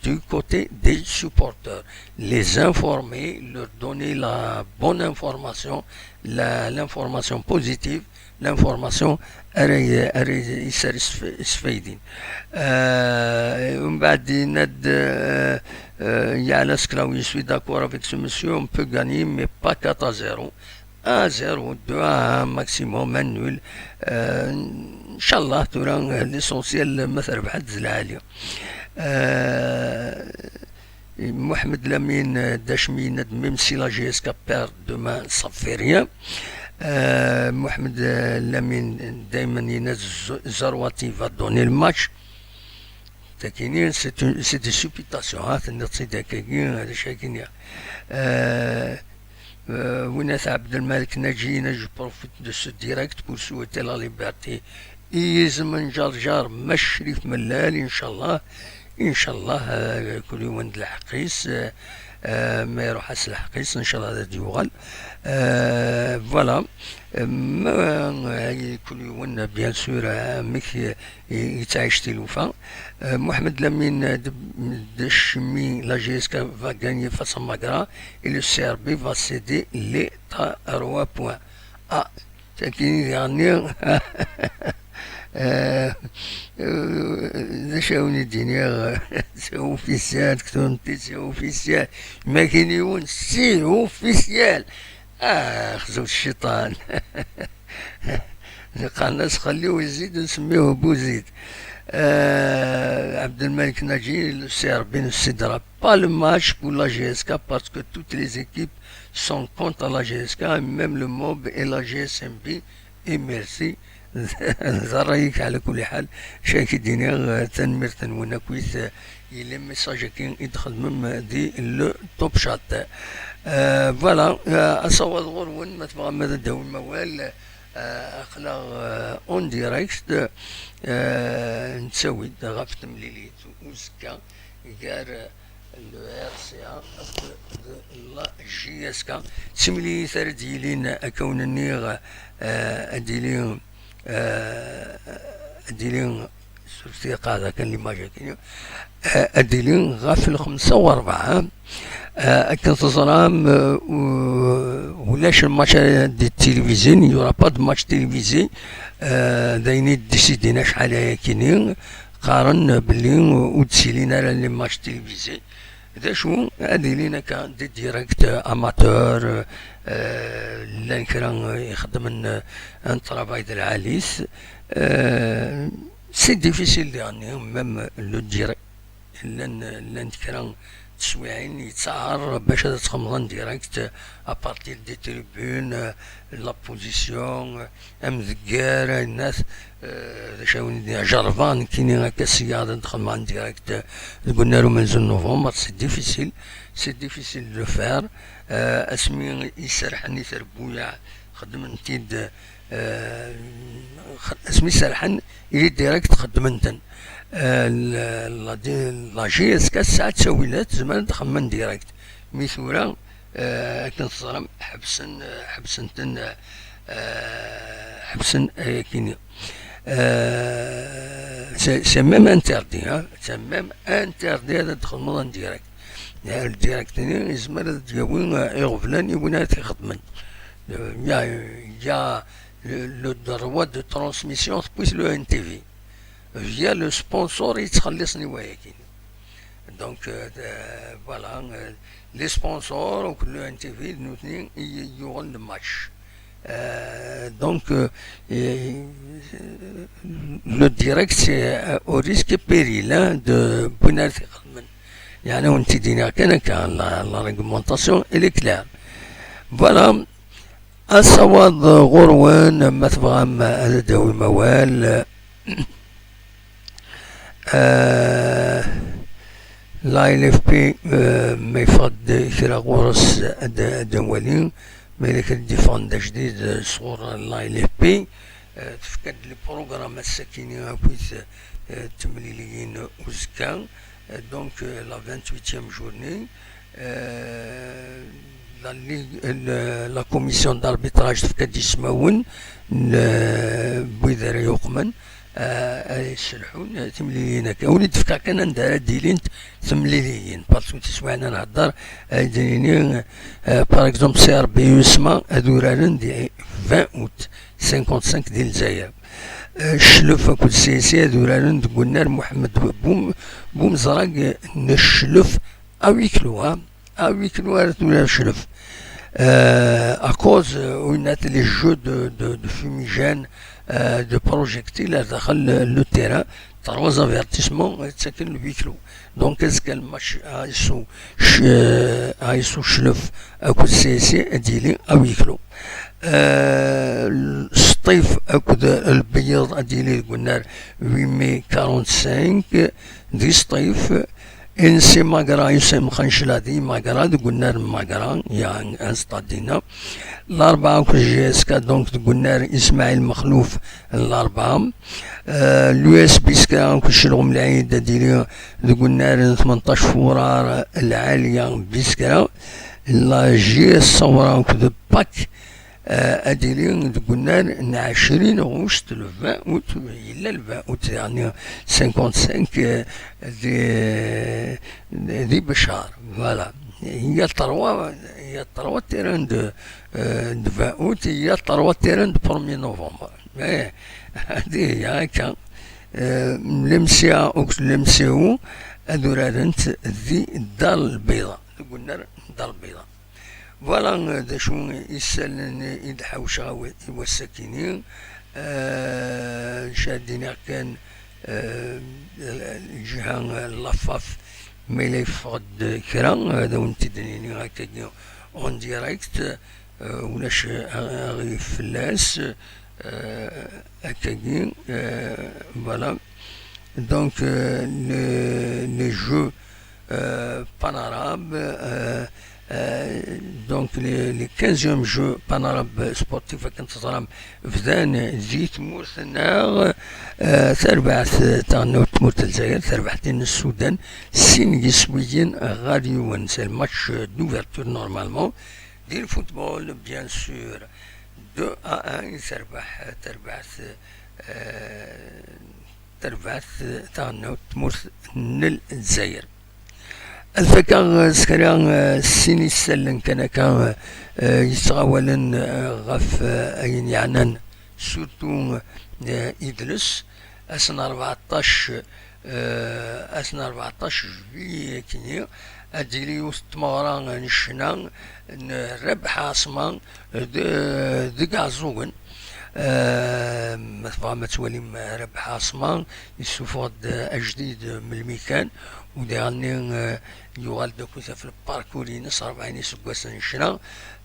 du côté des supporters. Les informer, leur donner la bonne information, la, l'information positive, l'information ara, ara yesɛu isf-, isfayden. Euh, mbeɛd yenna-d, euh, euh, Yala Sklawi, je suis d'accord avec ce monsieur, on peut gagner, mais pas quatre à zéro. Un zéro, deux à un maximum, un nul. Euh, Inch'Allah, tura, l'essentiel, ma terbeḥ-d d lɛali. Euh, Mohamed Lamine, euh, Dachmi, même si la J S K perd demain, ça fait rien. Euh, Mohamed, euh, Lamine, دايمًا ينزل زرواتي va donner le match. Takini, c'est une- c'est des supputations, hein, tenniḍ-tt-id akkagi, d acu akini. Euh, euh, Winat Abdelmalek Naji, je profite de ce direct pour souhaiter la liberté i Yizem n Ǧerǧer, Mac Crif Mellal, inchallah, inchallah, euh, kul yiwen d lḥeqq-is, euh, euh, ma iruḥ-as lḥeqq-is, inchallah ad d-yuɣal. Euh, voilà. Euh, ma, euh, kul yiwen, bien sûr, euh, amek, euh, i- yettɛic tilufa. Euh, Mohamed Lamine, euh, de, de Chimie, la G S K va gagner face à Magra et le C R B va céder les trois points. Ah, sakini, yani, euh, euh, d acu awen i d-iniɣ, c'est officiel, ktebent-id c'est officiel, ma kien yiwen, c'est officiel. Ah, xzut cciṭan. Qqaren-as Xelli Wizid, nsemmiw Buzid. Euh, Abdelmalek Naji, le C R B ne cédera pas le match pour la G S K parce que toutes les équipes sont contre la G S K, et même le MOB et la G S M B. Et merci. D ṛṛay-ik ɛla kulli ḥal. Acu ara k-id-iniɣ, euh, tanemmirt-nwen akkit, euh, i les messages-agi i d-txedmem, euh, di le Top Chat. Euh, voilà, euh, asawaḍ ɣur-wen, ma tebɣam ad d-tawim awal, euh, aql-aɣ, euh, en direct, euh, nettawi-d ɣef temlilit uzekka gar, euh, le R C A akked la J S K. D timlilit ara d-yilin, akka wen-nniɣ, euh, ad d-yili, euh, ad d-yili, surfet-iyi, qeɛdeɣ kan l'image-agi, euh, ad d-yili ɣef lxemsa u ṛebɛa. Euh, akken teẓram, euh, u- ulac lmatch di tilivizin, il y aura pas de match télévisé. Euh, d ayen i d-décidin acḥal ayakini, qqaren belli ur d-silin ara les matchs télévisés. D acu, ad ilin akka des directs amateurs, euh, llan kra ixeddmen, euh, un travail de lɛali-s. Euh, c'est difficile, yani, même le direct. Llan, llant kra teswiɛin yettaɛer bac ad txedmeḍ en direct, à partir des tribunes, euh, la position, euh, amdeggar, ayennat, euh, d acu awen d-iniɣ, jerrbeɣ nekkini akka sya ad xedmeɣ en direct, euh, deg unnar umenzu n novembre, c'est difficile, c'est difficile de le faire. Euh, asmi i serḥen i trebbuyaɛ, xedmen-t-id, euh, x- asmi serḥen, ili direct xeddmen-ten. Euh, la, la, la J S K tesɛa ttawilat, zemren ad xedmen direct. Mi tura, euh, akken teẓram, ḥebsen, euh, ḥebsen-ten, euh, ḥebsen ayakini. Euh, c'est c'est même interdit, hein, c'est même interdit ad txedmeḍ en direct. Le direct-nni yezmer ad d-yawi, euh, iɣeblan i win ara t-ixedmen. Euh, il y a, il y a le, le droit de transmission, puis le N T V. Via le sponsor i yettxelliṣen i wayagi. Donc, euh, euh, voilà, euh, les sponsors ou le N T V, nutni i yuɣen le match. Euh, donc, euh, et, euh, le direct, c'est, euh, au risque et péril, hein, de win ara t-ixedmen. Yani, ur tent-id-iniɣ kan akka, la, la réglementation, elle est claire. Voilà. Asawaḍ ɣur-wen, ma tebɣam ad d-tawim awal. Euh, la L F P, euh, ma yeffeɣ-d kra ɣur-s ad ad nwali, ma yella kra d-yeffɣen d ajdid, euh, sɣur la L F P, euh, tefka-d le programme ass-akini akkit, euh, temliliyin uzekka, euh, donc, euh, la vingt-huitième journée, euh, la ligue, euh, le- la commission d'arbitrage tefka-d ismawen n, euh, wid ara yuqmen, euh, ara yesselḥun, euh, timliliyin akka. Ur d-tefka kan anda ara d-ilint temliliyin, parce que tiswiɛin ad nhedder, ay d-nini, euh, par exemple, C R B U S M A ad uraren di vingt août, cinquante-cinq di Lezzayer. Euh, Cclef akked C S I ad uraren deg unnar Muḥemmed Bum-, Bumezrag n Cclef à huis clos, hein. À huis clos ara turar Cclef. Euh, à cause, euh, winat les jeux de, de, de fumigène, euh, de projectiles ar daxel le, le terrain, trois avertissements, euh, ttaken le huis clos. Donc, azekka le match A S O, Ch-, euh, A S O Cclef akked C S I ad yili à huis clos. Euh, s Ṭṭif akked Lbeyyeḍ ad d-yili deg unnar huit mai quarante-cinq, di Sṭif. Insi Magra, Yusem Xancla di Magra, deg unnar n Magra, ya, Anstadina. Larebɛa akked J S K, donc, deg unnar Ismaɛil Mexluf, Larebɛa. Euh, l'U S Biskra akked Celɣem Lɛid ad d-yili deg unnar n tmenṭac Furar, Lɛaliya, Biskra. La J S Ṣawra akked Pak, euh, ad d-yili deg unnar n ɛecrin ɣuct, le vingt août, yella le vingt août, yeɛni cinquante-cinq, euh, di, di Beccar, voilà. Il y a trois, il y a trois terrains de, euh, de vingt août, il y a trois terrains de premier novembre. Eh, hadi hiya akka. Euh, l'M C A akked l'M C O ad urarent di Dar Lbeyḍa, deg unnar n Dar Lbeyḍa. Voilà, euh, d acu isallen i d-ḥawceɣ i wass-akini. Euh, ad d-iniɣ kan, euh, lǧiha n Lafaf, ma yella yeffeɣ-d kra, ad awen-t-id-nini akkagi en direct, euh, ulac aɣilif fell-as, euh, akkagi, euh, voilà. Donc, euh, les, les jeux euh, panarabe, euh, euh, donc les, les quinzième jeux panarabe sportifs, akken teẓram, bdan di tmurt-nneɣ, euh, tarbaɛt taɣelnawt n tmurt n Lezzayer, tarbaɛt-in n Sudan, sin yiswiyen ɣer yiwen. C'est le match d'ouverture normalement. Di le football, bien sûr, deux à un, terbaḥ, terbaɛt, euh, terbaɛt taɣelnawt n tmurt n Lezzayer. Ad fakeɣ, eh, s kra, eh, sin isallen kan akka, eh, yettɣawalen, eh, ɣef, eh, ayen yeɛnan surtout, eh, idles. Ass n rbeɛṭac, eh, ass n rbeɛṭac juillet akkenni, ad d-tili yiwet n tmeɣra n ccna n Rabeḥ Ɛaṣma, eh, de-, deg Ɛeẓẓugen. Eh, ma tebɣam ad twalim Rabeḥ Ɛaṣma, yessufeɣ-d ajdid melmi kan, u diɣenni, eh, yuɣal-d akkit ɣef lparkur-ines, rebɛin iseggasen n ccna.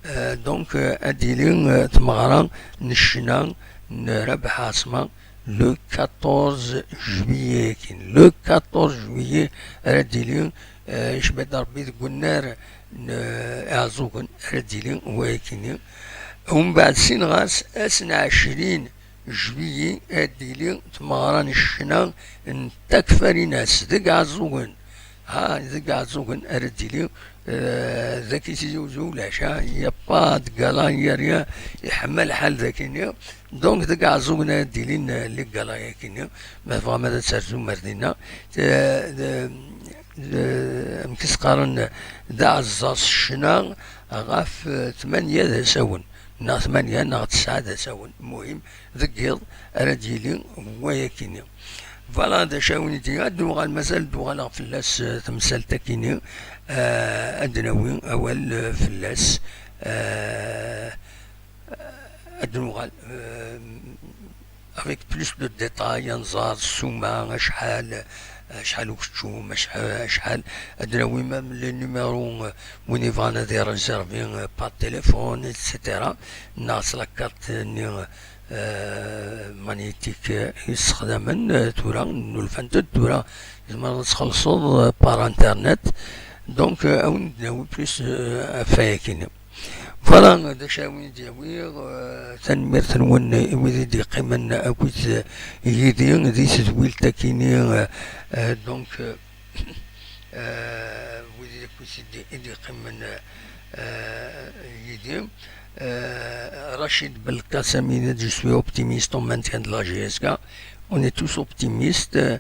Eh, donc, eh, ad d-tili, eh, tmeɣra n ccna n Rabeḥ Ɛaṣma, le quatorze juillet akkin. Le quatorze juillet ara d-tili, eh, icba-d Rebbi deg unnar n, eh, Iɛeẓẓugen ara d-tili wayakini. Umbeɛd sin ɣas ass n ɛecrin juillet ad d-tili tmeɣra n ccna n Takfarinas deg Iɛeẓẓugen. Ha, deg Iɛeẓẓugen ara d-tili, eh, dagi Tizi Uzzu ulac, ha, il y a pas de gala, il y a rien, iḥma lḥal dagini. Donc, deg Iɛeẓẓugen ara d-ilin, eh, les galas-yakini, ma tebɣam ad terzum ar dinna. Eh, d-, d-, amek i s-qqaren, d aɛeẓẓaẓ ccna ɣef, eh, tmanya d asawen, neɣ tmanya neɣ tesɛa d asawen. Muhim, deg yiḍ ara d-yili wayakini. Voilà, d acu ara wen-d-iniɣ, ad d-nuɣal, mazal ad d-uɣaleɣ fell-as, eh, temsalt-akini, eh, ad d-nawi awal, eh, fell-as, eh, ad d-nuɣal, eh, avec plus de détails, ad nẓer ssuma, acḥal, acḥal ukeččum, acḥal, acḥal, ad d-nawi même les numéros, eh, win yebɣan ad iréservi, eh, par téléphone, et cetera. Neɣ s la carte-nni, eh, magnétique, eh, i ssexdamen, eh, tura, nulfant-d tura, tzemreḍ ad txellṣeḍ, eh, par internet. Donc, eh, ad wen-d-nawi plus, eh, ɣef wayakini. Voilà, d acu ara wen-d-yawiɣ, eh, tanemmirt-nwen i wid i d-yeqqimen akkit, eh, yid-i di tedwilt-akini, eh, eh, donc, eh, eh, wid akkit i d-, i d-yeqqimen, eh, yid-i. Eh, Rachid Belkacem yenna-d, je suis optimiste en maintien de la J S K. On est tous optimistes. Eh,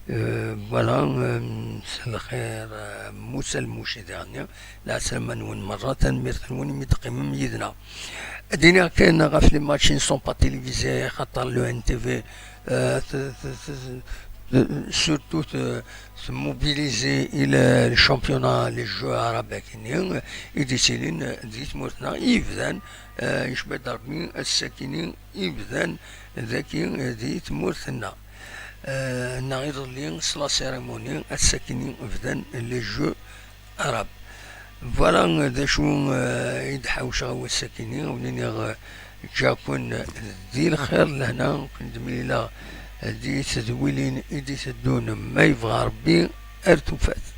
eh, voilà, eh, مساء الخير, eh, Musa Lmuci daɣen. Lɛeslama-nwen merra, tanemmirt-nwen imi d-teqqimem yid-neɣ. Ad d-iniɣ kan ɣef les matchs ne sont pas télévisés, axaṭer le N T V, euh, t-, t-, t-, t-, surtout, euh, se mobiliser i le, le championnat, les Jeux arabes akini, euh, i d-yettilin, euh, di tmurt-nneɣ, i yebdan, euh, yecba-d Rebbi ass-akini, i yebdan dagi, euh, di tmurt-nneɣ. Euh, neɣ iḍelli, s la cérémonie, ass-akini bdan les Jeux arabes. Voilà d acu i d-ḥawceɣ i wass-akini, wen-iniɣ ǧǧiɣ-ken di lxir lehna, ken-d-mlileɣ di tedwilin i d-iteddun ma yebɣa Rebbi. Ar tufat.